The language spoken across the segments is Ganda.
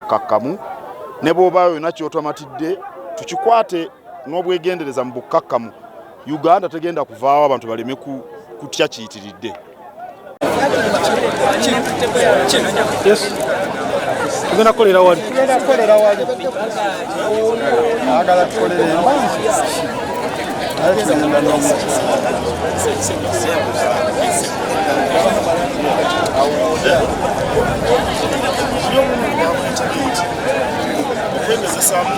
Bukkakkamu, ne bw'obaayo yonna kyotamatidde, tukikwate n'obwegendereza mu bukkakkamu. Uganda tegenda kuvaawo abantu baleme kutya kiyitiridde. Tugenda kukolera wali, tugenda kukolera wali, agala tukolere embanzi naye tugenda n'omuki. Okwegezesaamu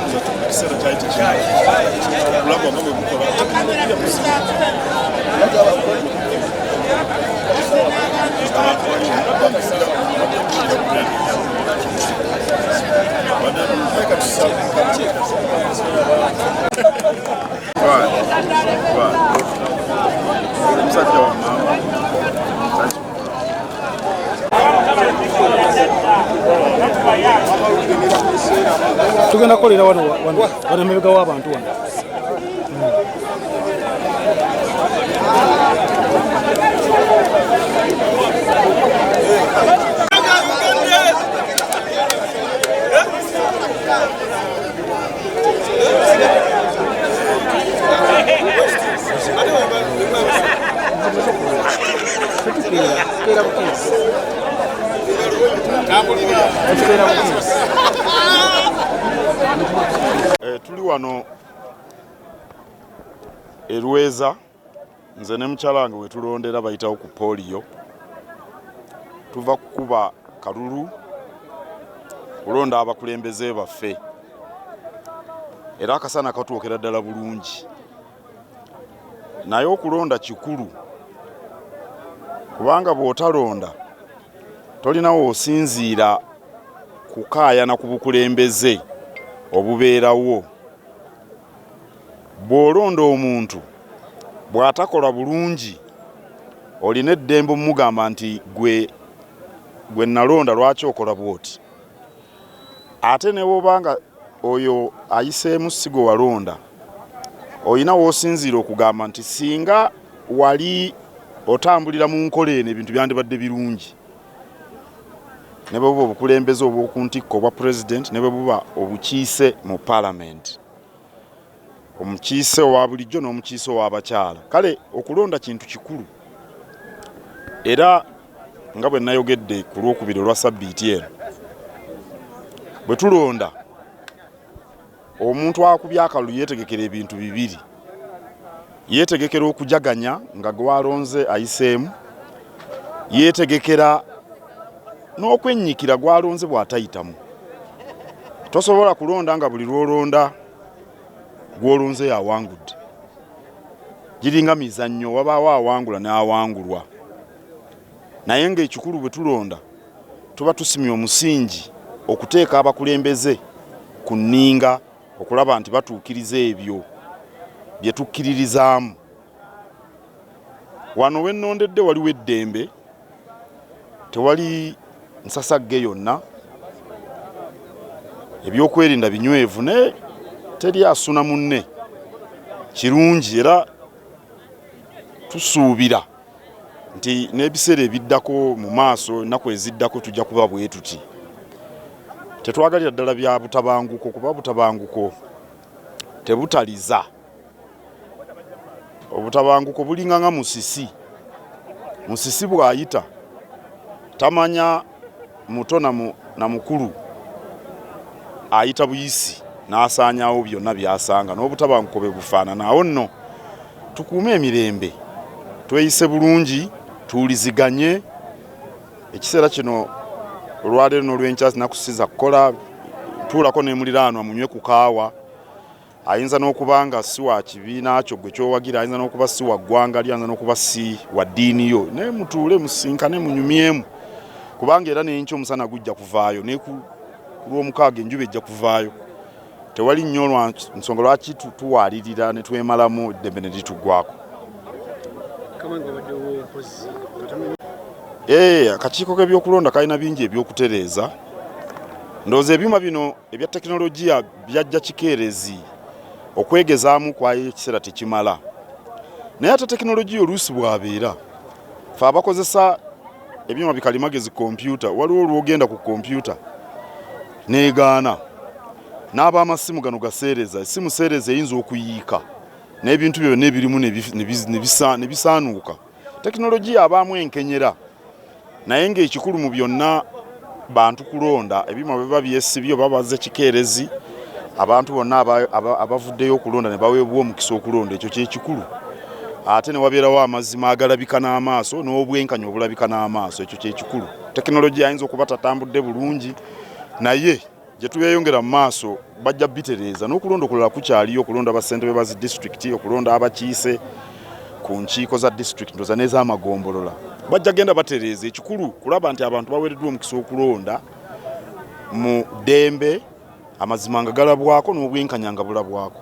ekiseera kyali tekimala obulamu nga bwe bukola tekinologiya muzibu. Abantu omusajja wa maama. Tugenda kukolera wano wano wano emabega w'abantu wano. Tuli wano erweza, nze ne mukyala wange wetulondera, bayitawo ku polio. Tuva kukuba kalulu kulonda abakulembeze baffe, era akasana katwokera ddala bulungi. Naye okulonda kikulu, kubanga bw'otalonda tolinawo osinziira kukaayana ku bukulembeze obubeerawo. Bw'olonda omuntu, bw'atakola bulungi, olina eddembe omugamba nti gwe gwe nalonda, lwaki okola bw'oti? Ate ne bw'oba nga oyo ayiseemu si gwe walonda, olina w'osinziira okugamba nti singa wali otambulira mu nkola eno, ebintu byandibadde birungi. Ne bwe buba obukulembeze obw'oku ntikko obwa pulezidenti, ne bwe buba obukiise mu paalamenti, omukiise owa bulijjo n'omukiise ow'abakyala. Kale okulonda kintu kikulu, era nga bwe nayogedde ku Lwokubiri olwa sabbiiti eno, bwe tulonda, omuntu akubye akalulu yeetegekera ebintu bibiri: yeetegekera okujaganya nga gwalonze ayiseemu, yeetegekera n'okwennyikira gwalonze bw'atayitamu. Tosobola kulonda nga buli lwolonda gwolonze yawangudde. Giringa mizannyo, wabaawo awangula n'awangulwa. Naye ng'ekikulu, bwe tulonda tuba tusimye omusingi okuteeka abakulembeze ku nninga, okulaba nti batuukiriza ebyo bye tukkiririzaamu. Wano wennondedde waliwo eddembe, tewali nsasagge yonna, ebyokwerinda binywevu, naye teri asuna munne. Kirungi, era tusuubira nti n'ebiseera ebiddako mu maaso, ennaku eziddako, tujja kuba bwe tuti. Tetwagalira ddala bya butabanguko, kuba butabanguko tebutaliza. Obutabanguko bulinga nga musisi. Musisi bw'ayita tamanya muto na mukulu, ayita buyisi n'asaanyawo byonna byasanga. N'obutabanguko bwe bufaanana. Awo nno tukuume emirembe, tweyise bulungi, tuwuliziganye. Ekiseera kino olwaleero n'olwenkya nakusiza kukola, tuulako ne muliraanwa, munywe ku kaawa. Ayinza n'okuba nga si wa kibiina kyo gwe kyowagira, ayinza n'okuba si wa ggwanga lyo, ayinza n'okuba si wa ddiini yo, naye mutuule, musinkane, munyumyemu, kubanga era n'enkya omusana gujja kuvaayo, ne ku Lwomukaaga enjuba ejja kuvaayo. Tewali nnyo lwa nsonga lwaki tuwaalirira ne twemalamu eddembe ne lituggwako. Akakiiko k'ebyokulonda kalina bingi ebyokutereeza. Ndowooza ebyuma bino ebya tekinologiya byajja kikeerezi, okwegezaamu kwayo ekiseera tekimala. Naye ate tekinologiya oluusi bw'abeera, fe abakozesa ebyuma bikalimagezi, kompyuta, waliwo olwogenda ku kompyuta Negaana n'abamasimu gano gaseereza, essimu seereza eyinza okuyiika n'ebintu byonna ebirimu ne bisaanuuka. Tekinologiya abaamu enkenyera, naye ng'ekikulu mu byonna bantu kulonda. Ebyuma biba byesibye oba bazze kikeerezi, abantu bonna abavuddeyo okulonda ne baweebwa omukisa okulonda, ekyo kyekikulu. Ate ne wabeerawo amazima agalabika n'amaaso n'obwenkanya obulabika n'amaaso, ekyo kyekikulu. Tekinologiya ayinza okuba tatambudde bulungi, naye gye tubeeyongera mu maaso bajja bitereeza. N'okulonda okulala kukyaliyo, okulonda bassentebe ba zi disitulikiti, okulonda abakiise ku nkiiko za disitulikiti ndoza n'ez'amagombolola, bajja genda batereeza. Ekikulu kulaba nti abantu baweereddwa omukisa okulonda mu ddembe, amazima nga galabwako n'obwenkanya nga bulabwako.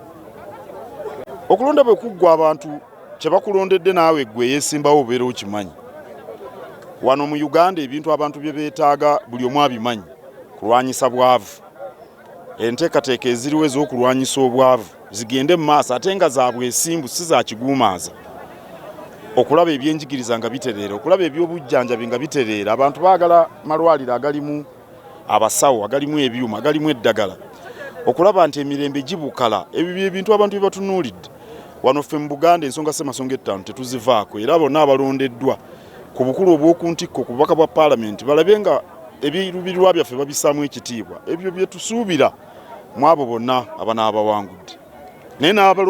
Okulonda bwe kuggwa, abantu kye bakulondedde naawe ggwe eyeesimbawo obeera okimanyi. Wano mu Uganda ebintu abantu bye beetaaga buli omu abimanyi: kulwanyisa bwavu. Enteekateeka eziriwo ez'okulwanyisa obwavu zigende mu maaso, ate nga za bwesimbu, si za kiguumaaza. Okulaba ebyenjigiriza nga bitereera, okulaba ebyobujjanjabi nga bitereera. Abantu baagala malwaliro agalimu abasawo, agalimu ebyuma, agalimu eddagala, okulaba nti emirembe gibukala. Ebyo byebintu abantu bye batunuulidde. Wano ffe mu Buganda ensonga Ssemasonga ettaano tetuzivaako, era bonna abalondeddwa ku bukulu obw'oku ntikko ku bubaka bwa paalamenti balabe nga ebiruubirirwa byaffe babissaamu ekitiibwa. Ebyo bye tusuubira mu abo bonna abanaabawangudde, naye n'abalonzi.